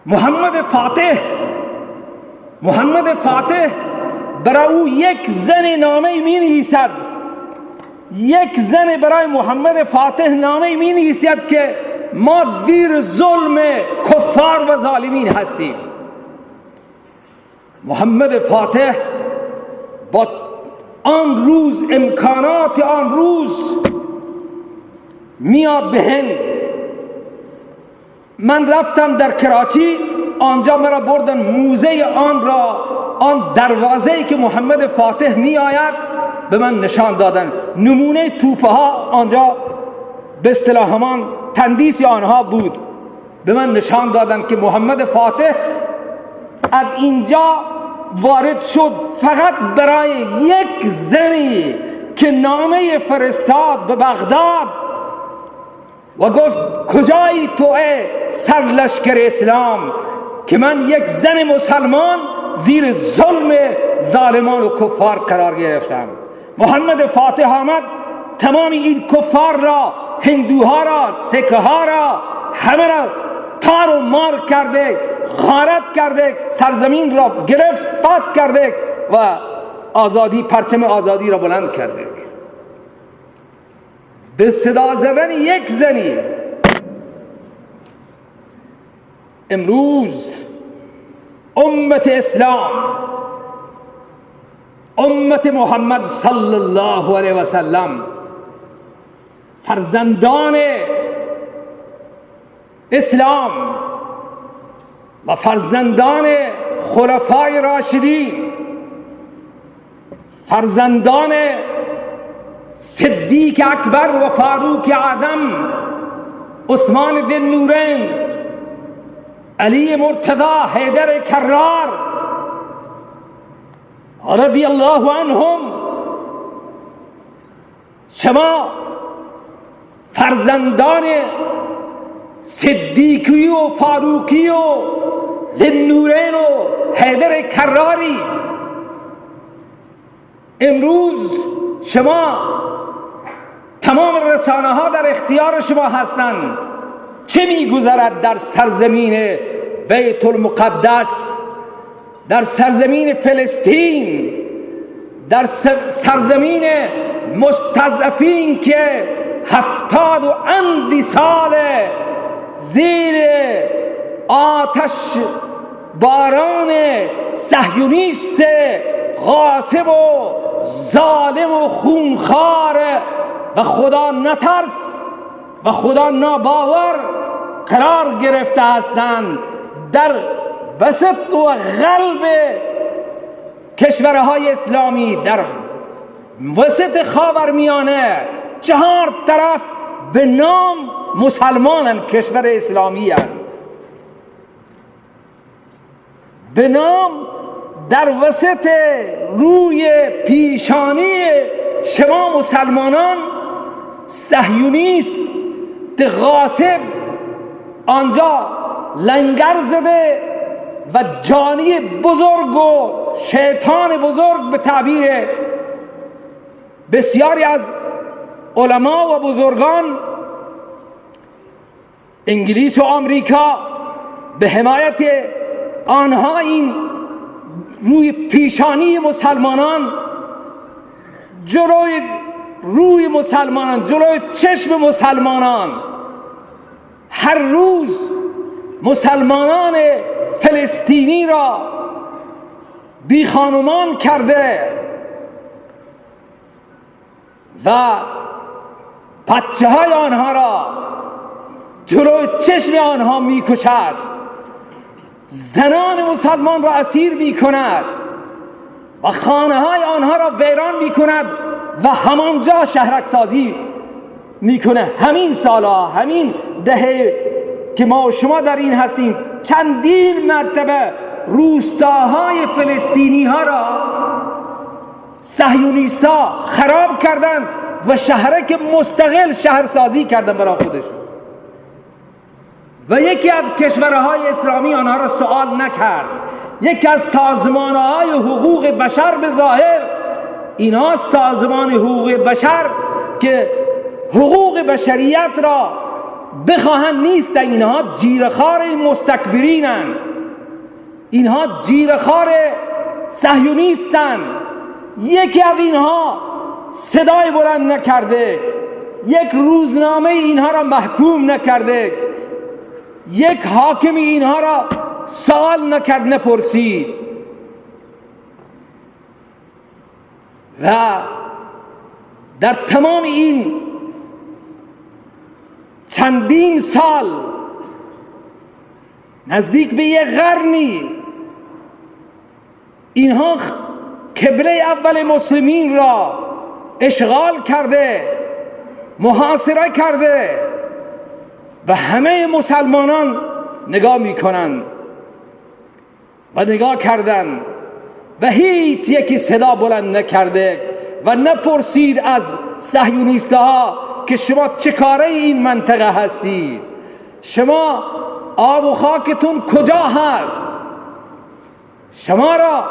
محمد فاتح، محمد فاتح برای او یک زن نامه می نویسد، یک زن برای محمد فاتح نامه می نویسد که ما دیر ظلم کفار و ظالمین هستیم. محمد فاتح با آن روز، امکانات آن روز، میاد به هند. من رفتم در کراچی، آنجا مرا بردن موزه آن را، آن دروازه‌ای که محمد فاتح می آید به من نشان دادن، نمونه توپه ها آنجا به اصطلاح همان تندیس آنها بود، به من نشان دادن که محمد فاتح از اینجا وارد شد فقط برای یک زنی که نامه فرستاد به بغداد و گفت کجایی تو ای سرلشکر اسلام که من یک زن مسلمان زیر ظلم ظالمان و کفار قرار گرفتم. محمد فاتح آمد تمام این کفار را، هندوها را، سکه ها را، همه را تار و مار کرده، غارت کرده، سرزمین را گرفت، فتح کرده و آزادی، پرچم آزادی را بلند کرده. به صدا زدن یک زنی. امروز امت اسلام، امت محمد صلی الله علیه و سلم، فرزندان اسلام و فرزندان خلفای راشدین، فرزندان صدیق اکبر و فاروق اعظم، عثمان ذی النورین، علی مرتضی، حیدر کرار رضی الله عنهم، شما فرزندان صدیقی و فاروقی و ذی النورین و حیدر کرارید. امروز شما تمام رسانه ها در اختیار شما هستند. چه میگذرد در سرزمین بیت المقدس، در سرزمین فلسطین، در سرزمین مستضعفین که 70 و اندی سال زیر آتش باران صهیونیست غاصب و ظالم و خونخوار و خدا نترس و خدا ناباور قرار گرفته هستند، در وسط و قلب کشورهای اسلامی، در وسط خاورمیانه، چهار طرف به نام مسلمانند، کشور اسلامی هستند، به نام در وسط روی پیشانی شما مسلمانان صهیونیست غاصب آنجا لنگر زده و جانی بزرگ و شیطان بزرگ به تعبیر بسیاری از علما و بزرگان انگلیس و آمریکا به حمایت آنها این روی پیشانی مسلمانان، جلوی روی مسلمانان، جلوی چشم مسلمانان، هر روز مسلمانان فلسطینی را بی خانمان کرده و بچه های آنها را جلوی چشم آنها می کشد، زنان مسلمان را اسیر می کند و خانه های آنها را ویران می کند و همانجا شهرک سازی می کنه. همین سالا، همین دهه که ما و شما در این هستیم، چندین مرتبه روستاهای فلسطینی ها را صهیونیست‌ها خراب کردن و شهرک مستقل شهرسازی کردن برای خودشون و یکی از کشورهای اسلامی آنها را سوال نکرد. یکی از سازمانهای حقوق بشر به ظاهر، اینها سازمان حقوق بشر که حقوق بشریت را بخواهند نیستن. اینها جیرخوار مستکبرینن، اینها جیرخوار صهیونیستن. یکی از اینها صدای بلند نکرده، یک روزنامه اینها را محکوم نکرده، یک حاکم اینها را سوال نکرد، نپرسید. و در تمام این چندین سال، نزدیک به یک قرنی، اینها قبله اول مسلمین را اشغال کرده، محاصره کرده و همه مسلمانان نگاه میکنند و نگاه کردن و هیچ یکی صدا بلند نکرده و نپرسید از صهیونیست ها که شما چه کاره این منطقه هستید، شما آب و خاکتون کجا هست، شما را